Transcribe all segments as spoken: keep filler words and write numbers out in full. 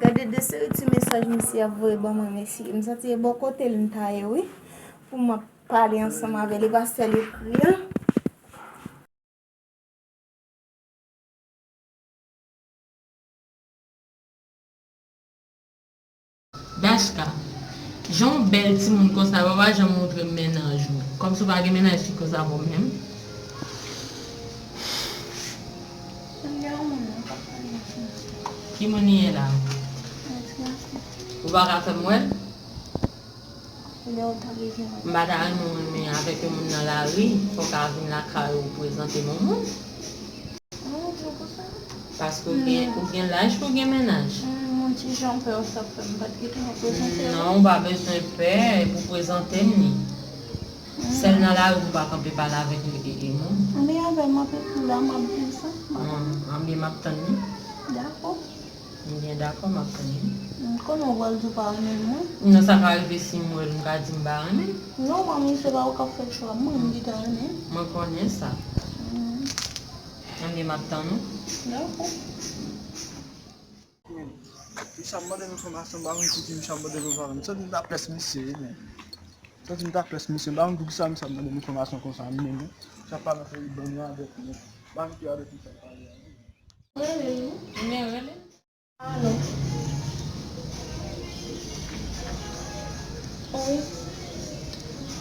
Gade de seri ti mesaj misye ap voye ban mwen, mesye. M santi e bò kote l m ta ye, wi. Pou m ap pale ansanm avè li, pastè l ekri an. Dashka, jan w bèl timoun konsa, w pa janm montre m mennaj ou. Kòmsi w pa gen mennaj ki konsa pou w menm. Ki moun li ye la? Ou pa ka fè m wè l? M pa ta renmen w renmen avèk yon moun nan lari, fò w ka vin lakay ou prezante m yon moun. Paske ou gen, ou gen laj pou w gen mennaj. Moun ti jan pè w sa fè m pa t gentan prezante w. Non, ou pa bezwen pè pou w prezante m li. Sèl nan lari pou w pa kanpe pale avèk e, e, e moun. Anben avè m ap ekri la, m ap di l sa. Anben m ap tann li. Dakò. Ebyen, dakò, m ap tann li. M konnen w pral di w pa renmen l, mwen. Non, sa ka rive si m wè l, m ka di m pa renmen l. Non, manmi, se pa ou k ap fè chwa, mwen, m gentan renmen l. Mwen konnen sa. Ebyen, m ap tann ou. Dakò. Misye ap mande m enfòmasyon, m pa konn ki ti misye ap mande m enfòmasyon. M santi m ta pès misye, wi, men. M santi m ta pès misye, m pa konn poukisa misye ap mande m enfòmasyon konsa, men, men. Misye ap pale ansanm bann yo avèk mwen. M pa konn ki avèk misye ap pale a. Rele l, wi. Men rele l. Alo. Wi.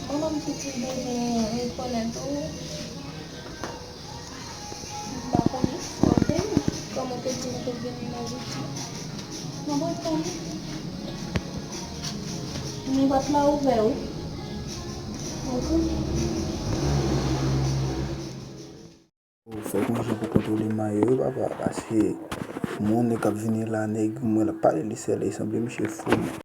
Manman m pitit bezwen rekonèt ou. M pa konnen. Ok. Kòman w te di m ke w gen mennaj ou di? Mwen pa konnen. Men pòt la ouvè, wi. Ok. Fòk mwen jan pou kontwole may yo, wi, papa, paske moun nèg k ap vini la, nèg mwen l ap pale li sèl, e sanble misye fou.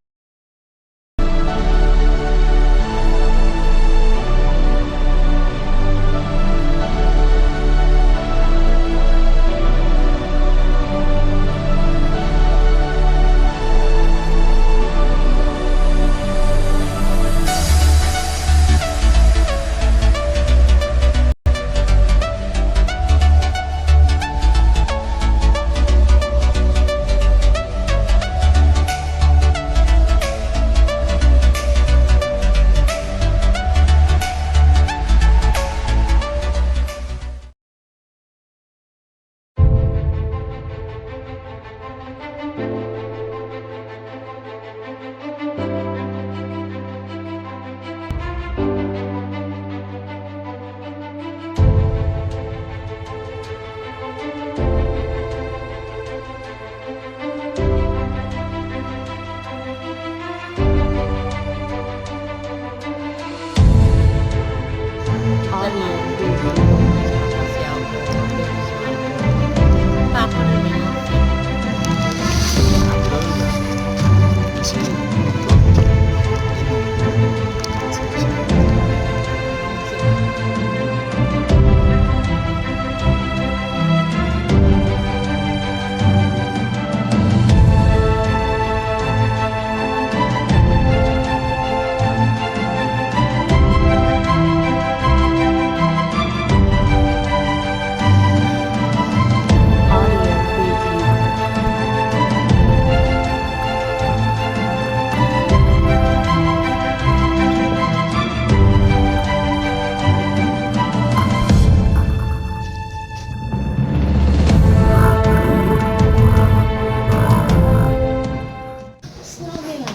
Kisa gen la?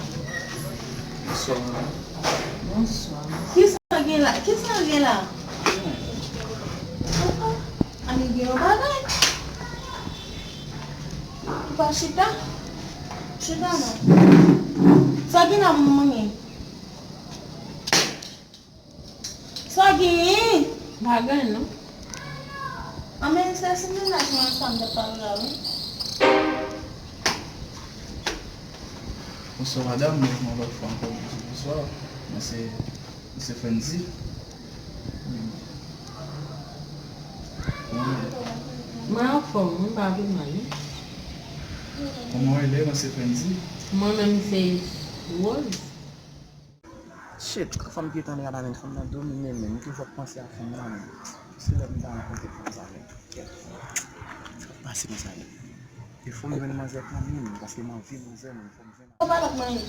Bonswa, madanm. Bonswa. Kisa gen la? Kisa gen la? Ani gen yon bagay? Ou pa chita? Chita non. Sa gen la, manmi? Sa genyen? Pa gen, non. Anben, se sou mennaj mwen sa m t ap pale la, wi. Bonswa, madanm. Mwen yon lòt fwa ankò, m di bonswa. Mwen se, mwen se Frenzy. Mwen anfòm, mwen pa pi mal, wi. Kòman w rele? Mwen se Frenzy. Mwen menm se Rose. Shit, fanm ki tann rad la, men fanm nan domine m, men m toujou ap panse a fanm nan, men se lè m ta rankontre fanm sa, men kèt, sa pase konsa, men. E fò m jwenn manzè kanmenm, paske m anvi manzè, men fò m jwenn. Ou pa t ap manje.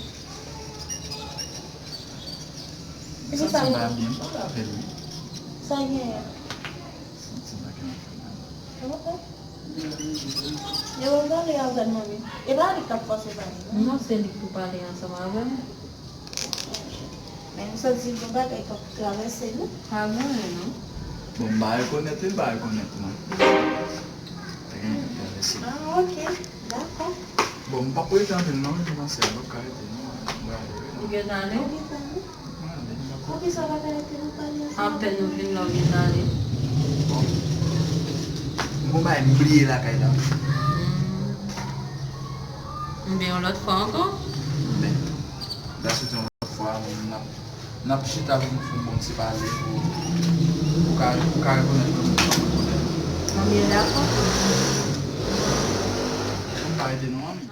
Epi sa, m pa byen pale avè l, wi. Sa gen an? Santi m pa gen anfen. Yo pa pale avè manmi. E pa li k ap fòse w pale, non? Non, se li k pou pale ansanm avè m. Men m santi gen bagay k ap travèse nou. Pa gen anyen, non. Bon, m pa rekonèt li, li pa rekonèt mwen. Pa gen anyen k ap travèse. Ah, ok. Dakò. Bon, m p ap rete anpil non, m panse m p ap ka rete non. M prale wi. Ou gentan ale? Ou gentan ale? M prale, m dakò. Poukisa w pa ka rete nou pale ansanm? Apèn nou vin la, ou gentan ale. Bon. M gon bagay m bliye lakay la. Hmm. Oubyen yon lòt fwa ankò? Men, la se yon lòt fwa, n ap, n ap chita pou n fè yon bon ti pale pou, pou ka, pou ka rekonèt mwen, pou ka rekonèt. Anben, dakò. Bon, pa ede non, anben.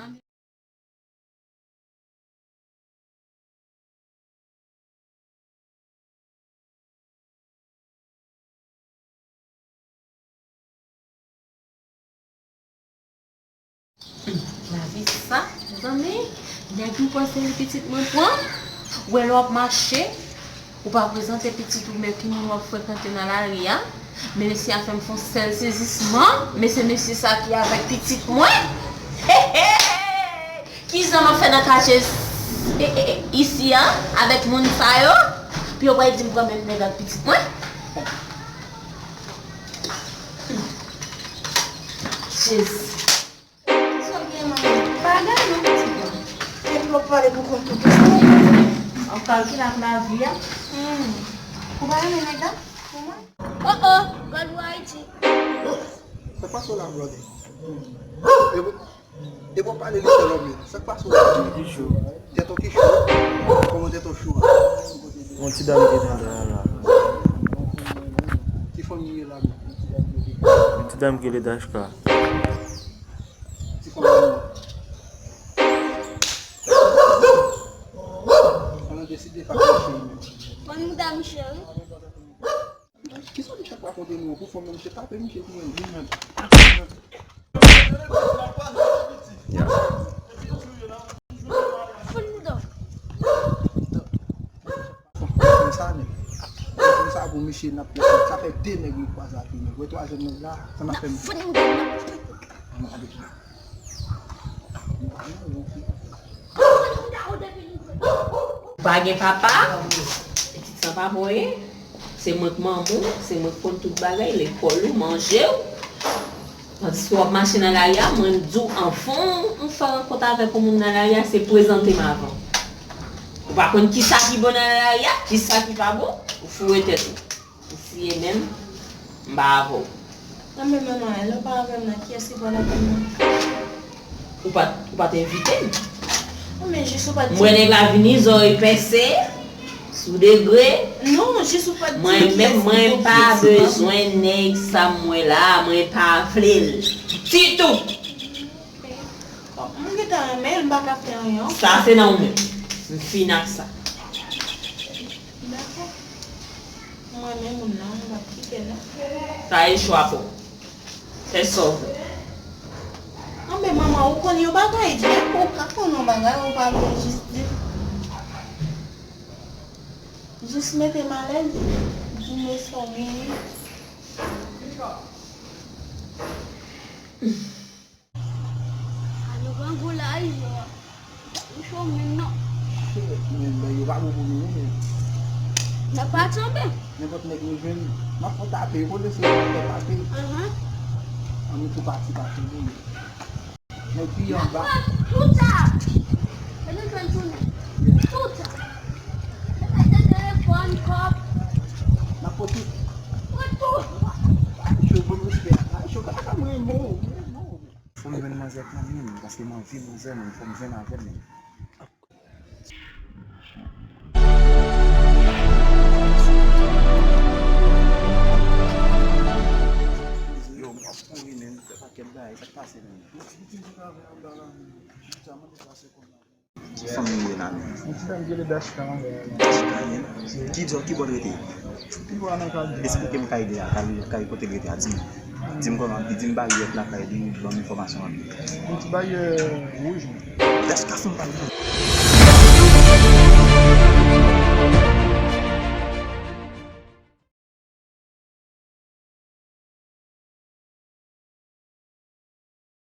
Hmm, lavi sa, mezanmi, nèg m panse li pitit mwen pran, ou wè lè w ap mache, ou pa prezante pitit ou, men ki moun w ap frekante nan lari a, men mesye a fè m fè yon sèl sezisman, men se mesye sa ki avèk pitit mwen. Hey, hey! Kizan m ap fè nan kache s-, e, e, e, isi a, avèk moun sa yo, pou yo pral di m pran menm nèg ak pitit mwen? Jezi. Sa w gen, manman? Bagay non, pitit mwen. Epi w ap pale pou kont ou tou. W ap kalkile ak lavi a. Hmm. Ou pa renmen nèg la? Pou mwen? Oh, oh, God Ayiti. Sa k pase w la, brother? E w, e w pale li sèl òm yo. Sa k pase w la? Tèt ou ki cho? Kòman tèt ou cho a? Yon ti dam ki nan dèyè la. Ki fanmi ye la menm? Yon ti dam ki rele Dashka. Ti fanmi nou. An nou deside pa kouche menm. Fanmi Dashka, wi. Kisa misye ap rakonte nou? Pou fanm nan, misye tape misye tou menm, li menm. Ya. Fanm sa, nèg. Fanm sa pou misye n ap pèse. Sa fè de nèg yo kwaze ak li, nèg. Wè twazyèm nèg la, sa n ap fè misye. Ou pa gen papa, pitit sa pa bon ye. Se mwen k manman w, se mwen k konn tout bagay, lekòl ou, manje w. Tandiske w ap mache nan lari a, mwen m di w anvan w fè rankont avèk yon moun nan lari a, se prezante m avan. Ou pa konn kisa ki bon nan lari a, kisa ki pa bon, ou foure tèt ou. Ou siye menm, m pa avè w. Nan men manman, lè w pa avè m nan, kiyès ki pral avè m nan? Ou pa t, ou pa t envite m. Non, men jis ou pa t di m. M wè nèg la vini, zòrèy pèse, sou degre. Non, jis ou pa t di m kiyès ki pral avè m. Mwen menm, mwen pa bezwen nèg sa m wè la, mwen pa vle l ditou. Bon, m gentan renmen l, m pa ka fè anyen ankò. Sa se nan ou menm. M fini ak sa. Dakò. Mwen renmen moun nan, m p ap kite l non. Sa e chwa pa w. Fè sa w vle. Anben manman, ou konn yon bagay, di, ou ka konn yon bagay, ou pa vle jis di. Jis mete m alèz, di m sa w genyen. A nou grangou la, Izo a. Ou cho menm non. Shit, men, men yo pa bon pou nou, men. Nèg pa tonbe. Nenpòt nèg nou jwenn, n ap fè tape, yo konnen se yo k ap fè tape. Ahan. An nou tou pati, pati nou. Nèg pi anba. Tout sa. Fè nou jwenn tou nèg. Yeah. Tout sa. Fè telefòn, kòb. N ap pran tout. Pran tout. Ay, cho, bon respè. Ay, cho, kaka mwen, bon, mwen, bon. Fò m jwenn manzè kanmenm, paske m anvi manzè, men fò m jwenn avè l, men. Yo, m ap kouri, men, fè pakèt bagay, sa k pase, men? Ki fanmi w ye la menm? Yon ti dam ki rele Dashka anlè a la. Dashka, yen? Ki zòn, ki bò l rete? Pi bò a nan Kali. Esplike m kay li a, kay, kay kote l rete a, di m. Di m kòman, li di m baryè lakay li, li ban m enfòmasyon an. Yon ti baryè wouj. Dèch ka fè m pale.